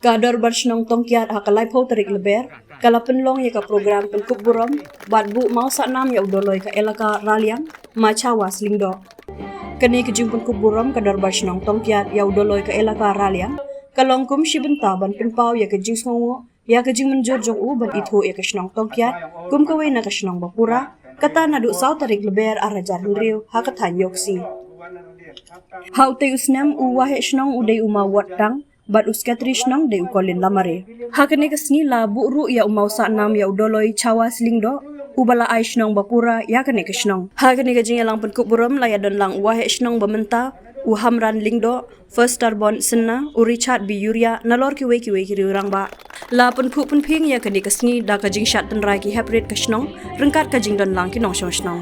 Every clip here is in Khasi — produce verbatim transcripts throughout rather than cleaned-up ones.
Ka Dorbar Shnong Tongkiat ha ka laiphew tarik Lber ka la pynlong ïa ka program pynkup burom bad buh maw sahnam ïa u Doloi ka Elaka Raliang, Ma Chawas Lyngdoh. Kane ka jingpynkup burom ka Dorbar Shnong Tongkiat ïa u Doloi ka Elaka Raliang ka long kum shi bynta ban pynpaw ïa ka jingsngewnguh ïa ka jingmynjur jong u ban ithuh ïa ka shnong Tongkiat kum kawei na ka shnong ba pura, kata naduh saw tarik Lber ar hajar hynriew ha ka thaiñ Ïewkhsi. Ha utei u snem u Waheh Shnong u dei u Maw Wat Tang bad u Sekretari Shnong dei u Colin Lamare. Ha kane ka sngi la buh ruh ïa u maw sahnam ïa u Doloi Chawas Lyngdoh uba la ai shnong ba pura ïa kane ka shnong. Ha kane ka jingïalang pynkup burom la ïadon lang u Waheh Shnong ba mynta u Hamran Lyngdoh, First Tarbon Synna, u Richard B Yuria, nalor kiwei kiwei ki riew rangbah. La pynkhuh pynphieng ïa kane ka sngi da ka jingshad tynrai ki heprit ka shnong ryngkat ka jingdon lang ki nongshong shnong.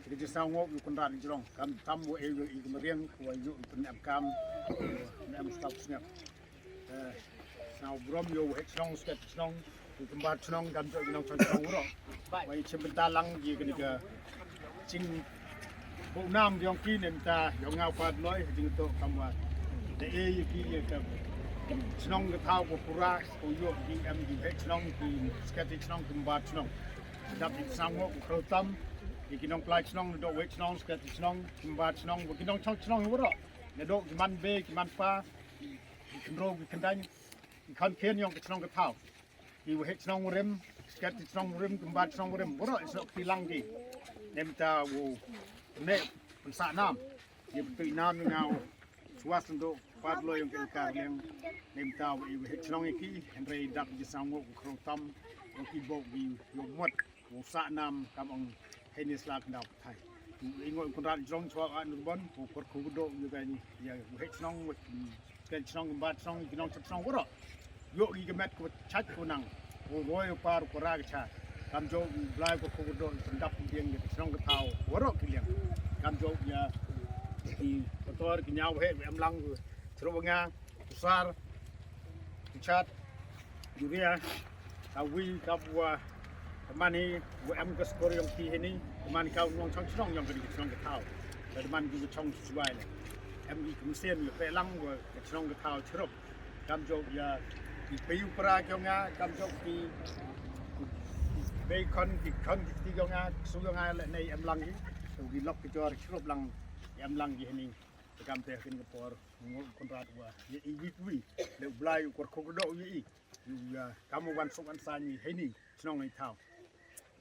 Ki jingsaw ngok yu kunran jrong kam tam wa e yu i kmriang wa yu i pynep kam ne em stop sngap. Saw burom ïa u Waheh Shnong, u Sekretari Shnong, u Kymbar Shnong, kam jok ïa u nongshong shnong u rok. Wa i chim bynta lang ïa kane ka jingbuh nam ïong ki ne mynta ïong nga u Padloi jingto kam wa da e ïa ki ïa ka shnong ka thaw ko pura ko ïoh ki em ki Waheh Shnong, ki Sekretari Shnong, Kymbar Shnong. Dap i saw ngok u khraw tam ïa ki nongpynlait shnong, dok Waheh Shnong, Sekretari Shnong, Kymbar Shnong, ki nongshong shnong u rok. Ne dok ki man be ki man pa, ki khynroo ki khyndai, ki khon khen ïong ka shnong ka thaw. Ki Waheh Shnong u rim, Sekretari Shnong u rim, Kymbar Shnong u rim, u rok i sok ki lang ki. Ne mynta u ne pynsahnam. Ïa pyntuh nam ïa nga u Chawas Lyngdoh, Padloi ïong ka Elaka Raliang. Ne mynta u i Waheh Shnong ïa ki, hynrei dap i saw ngok u khraw tam ïong ki bok ki ïong mot. U sahnam kam ong hei ni sla kyndaw pathai. U i ngok kunran jrong chwa a nurbon u kor khu do ïa ka ni ïa u Waheh Shnong, u Sekretari Shnong, Kymbar Shnong, ki nongshong shnong u rok. Ïoh i ka met ko chach ko nang. U roi u par ko ra ka cha. Kam jok u Blai ko khu do i pyndap biang ïa ka shnong ka thaw u rok ki liang. Kam jok ïa ki motor ki ñiaw he em lang u chro nga u sar u chat u ria ka wi ka bua. Ka man hi wa em ka skor ïong ki hini, ka man ka u nongshong shnong ïong ka ni ka shnong ka thaw. Ka man ki u chong shuwai le. Em ki kumsien ïa pe lang wa ka shnong ka thaw chirop. Kam jok ïa ki pe u pra ïong nga, kam jok ki pe khon ki khon ki ti ïong nga, su ïong nga le nei em lang ki. Tu ki lok ki jor chirop lang em lang ki hini. Kam te kin ka por ngol kunrat wa ïa i wi wi. Le u Blai u kor khu do ïa i. Ïa kam u wan suk wan sa ni hini shnong ni thaw.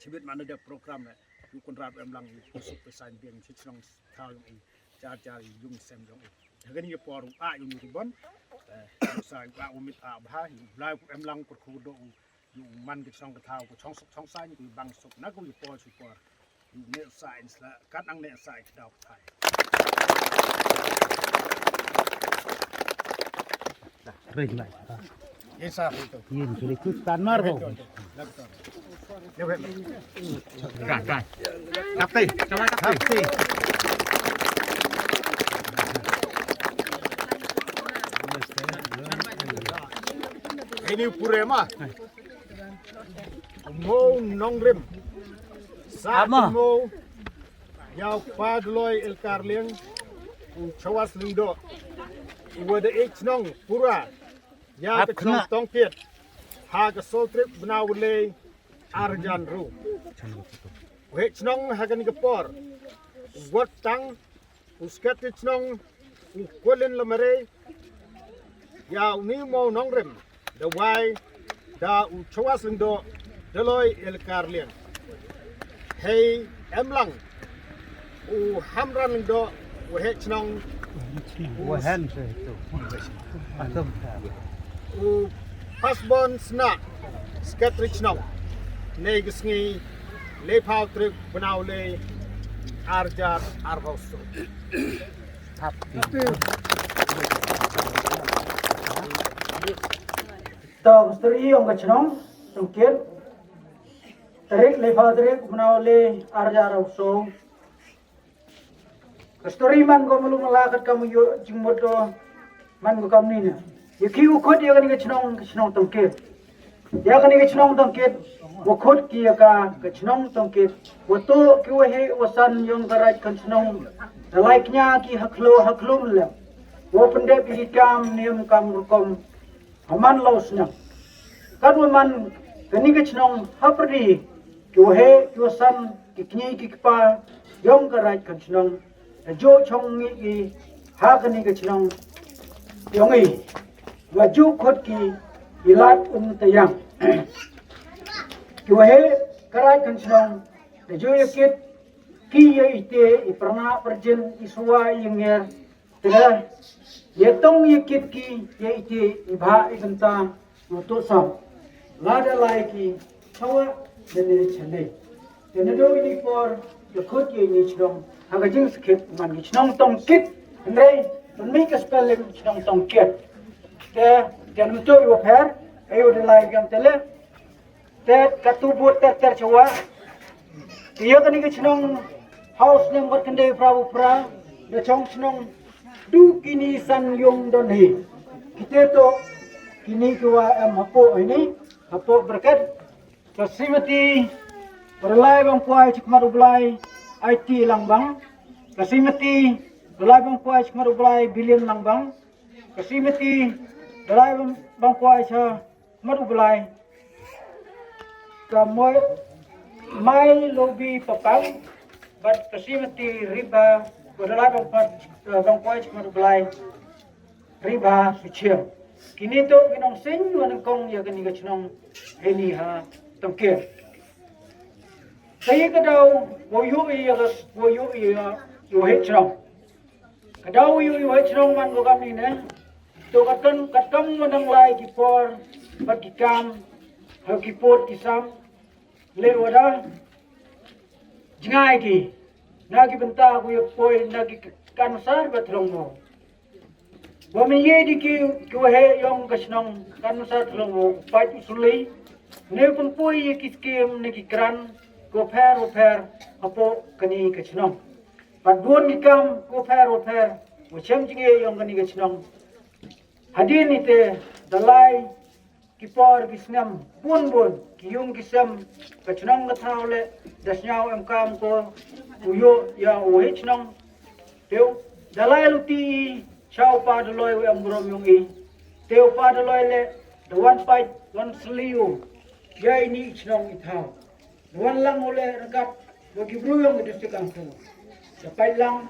Chibit man da program le. Ïa kunrat em lang ïa suk pe sa biang chi shnong thaw ïong i. Jar jar ïa yung sem ïong i. Ha kani ka por u a ïong i bon. Sa u a u mit a bha ïa u Blai u em lang kor khu do u. Ïa u man ki shnong ka thaw ko chong suk chong sa ni ko bang suk na ko ïa por shu por. Ïa u ne sa in sla kat ang ne sa in daw thai. Rei lai. Ye sa. Yin suli tu tan mar ko. Kan kan. Kapti, kapti. Ini pure ma. Mo nongrim. Sa mo. Ïa u Padloi Elkarliang u Chawas Lyngdoh. U wa da ich nong pura. Ïa ka chnong Tongkiat ha ka sotrik bnau lei arjan ru. Wei chnong ha kani ka por. Wat tang u Sekretari chnong u Colin Lamare. Ïa u ni mo nongrim da wai da u Chawas Lyngdoh da loi Elkarliang. Hei em lang u Hamran Lyngdoh u heh chnong u hen se tu. U Pasbon Sna Sekretari chnong. Nei ka sngi le pau truk bnau le arjar arbau so. Tong stri ong ka chnong tong kit. Tarik le pau tarik bnau le arjar arbau so. Ka story man ko malu mala kat kam yo jingmut ko man ko kam ni ne. Ye ki u kot ye kani ka chnong ka chnong Tongkit. Ye kani ka chnong Tongkit. Wa khot ki ïa ka ka chnong Tongkit, wa tuh ki wa heh wa san yong ka raid kan chnong, da lai kñia ki ha khloo ha khlum lem, wa pyndep ïa ki kam niam kam rukom ha man la u snem. Katwa man kani ka chnong ha pyrdi, ki wa heh ki wa san, ki kñi ki kpa yong ka raid kan chnong, da juh chong ngi ki ha kani ka chnong yong i, wa juh khot ki i lad um tayang. Ki wa heh ka raid kan chnong, da juh ïa kit ki ïa i te i pyrna pyrjin, i suwa i ïa nger, te da ïa tong ïa kit ki ïa i te i bha i bynta, u tuh sam. Lada lai ki chawa da ne chane. Te naduh ini por da khot ïa ini chnong ha ka jingsakit man ki chnong Tongkit. Hynrei pynmih ka spelling chnong Tongkit. Te te nang tuh ïa u pher ayu da lai gam te le. Te katu bud ter ter chawa. Ïa kani ka chnong ha u snem bad khyndai phra u phra, da chong chnong du kini san yung don hi. Kite to kini ki wa em hapoh ini, hapoh bracket. Ka Srimati Ralai Bangkwai Chikmat U Blai, I T Langbang. Ka Srimati Ralai Bangkwai Chikmat U Blai, Billion Langbang. Ka Srimati Ralai Bangkwai Chikmat U Blai, ka Moi Mai Lobi Papang, bad ka Srimati Riba, ka Ralai Bangkwai, Bangkwai Chikmat U Blai, Riba Suchiang. Kini to ki nongseng wa nyngkong ïa kani ka chnong ini ha Tongkit. Ka ïa ka daw wa ïoh ïa ka, wa ïoh ïa u heh chnong. Ka daw ïoh ïa u heh chnong man ko kam ni ne. To katkam katkam wa nang lai ki por bad ki kam ha ki pud ki sam, le wa da jngai ki na ki bynta ku ïa poi na ki kan sar bad thlong mo. Wa mynta ïa di ki ki wa heh yong ka chnong kan sar thlong mo, pait u suli ne pynpoi ïa ki skim ne ki kran ko pher u pher hapoh kani ka chnong. Bad bun ki kam ko pher u pher wa chem jingeh yong kani ka chnong. Hadien ite da lai ki por ki snem bun bun, ki yung ki sem, ka chnong ka thaw le da sngew em kam ko u ïoh ïa u heh chnong. Te u da lai luti i cha u pa Daloi u em burom yong i. Te u pa Daloi le da wan pait wan sliu ïa ini i chnong i thaw. Wan lang u le ryngkat wa ki bru yong ka district council. Da pait lang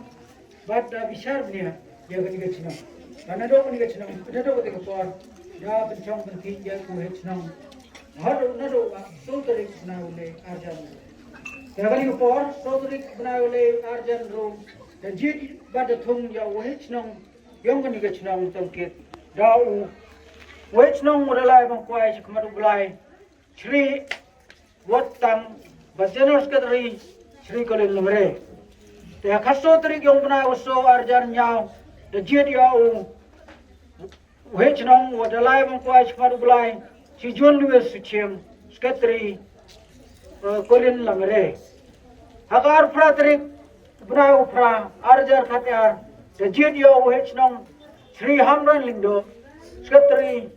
bad da bishar bniah ïa kani ka chnong. Ka naduh kani ka chnong, naduh kani ka por da pynchong pynthih ïa u heh chnong. Naduh naduh ka soo tarik bnai u Lei arjan. Ka kani ka por soo tarik bnai u Lei arjan ruh da jied bad da thung ïa u heh chnong yong kani ka chnong Tongkit. Da u heh chnong u Ralai Bangkwai Chikmat U Blai, Shri Wat Tang, bad General Secretary Shri Colin Lamre. Te ha ka soo tarik yong bnai wa soo arjan ñiaw da jied ïa u heh chnong wa Dalai Bangkwai Chikmat U Blai, Shri John Lewis Suchiang, Secretary, eh, Colin Lamre. Ha ka ar phra tarik bnai wa phra arjar khat ar da jied ïa u heh chnong Shri Hamran Lyngdoh, Secretary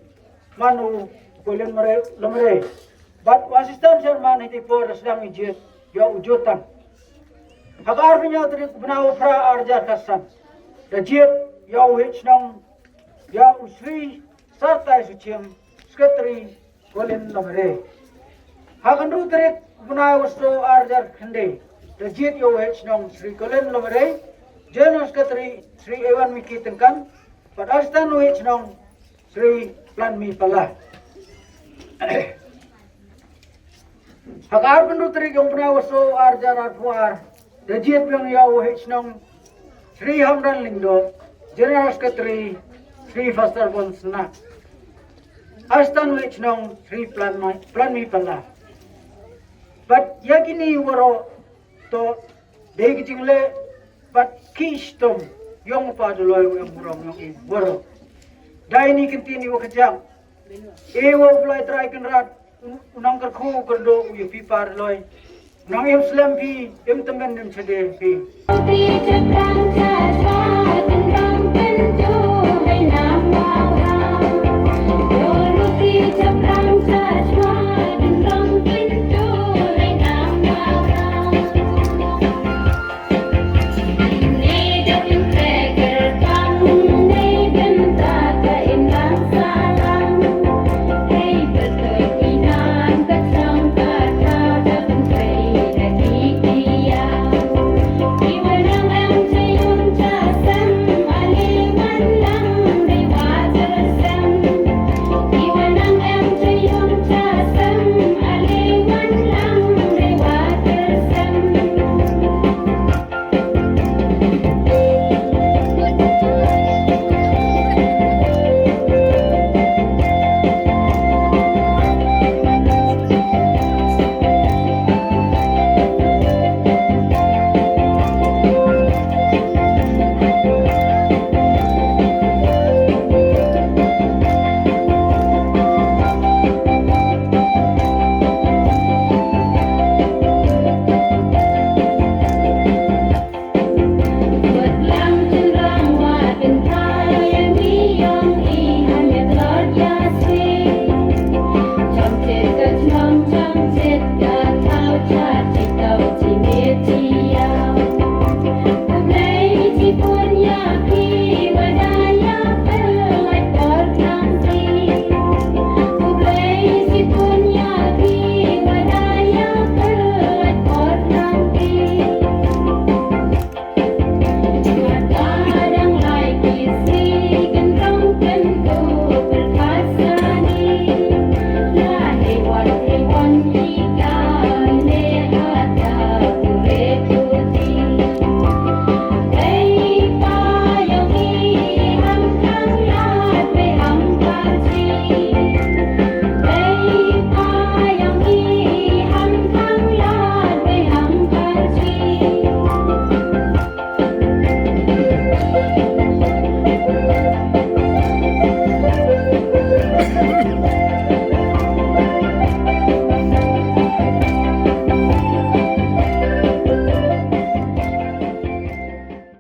man u Colin Lamre, Lamre. Bad u assistant chairman hiti por da sdang i jied ïa u Jotan. Ha ka ar phew ñiaw tarik bnai wa phra arjar khat san da jied ïa u heh chnong ïa u Shri Sartai Suchiang, Secretary Colin Lamre. Ha ka hynriew tarik bnai wa soo arjar khyndai da jied ïa u heh chnong Shri Colin Lamre, General Secretary Shri Ewan Miki Tyngkan, bad assistant u heh chnong Shri Planmi Pala. Ha ka ar phew hynriew tarik yong bnai wa soo arjar arphew ar da jied biang ïa u heh chnong Shri Hamran Lyngdoh, General Secretary Shri Faster Bonsna, assistant u heh chnong Shri Planmi, Planmi Pala. Bad ïa kini waroh to dei ki jingleh bad ki shitom yong u pa Daloi u em burom yong i waroh. Da ini ki ktien i wa kjat. E wa u Blai Trai Kynrad u nang kyrkhu kyrdoh u ïa phi pa Daloi. Nang im slem phi, im tymmen im shade phi.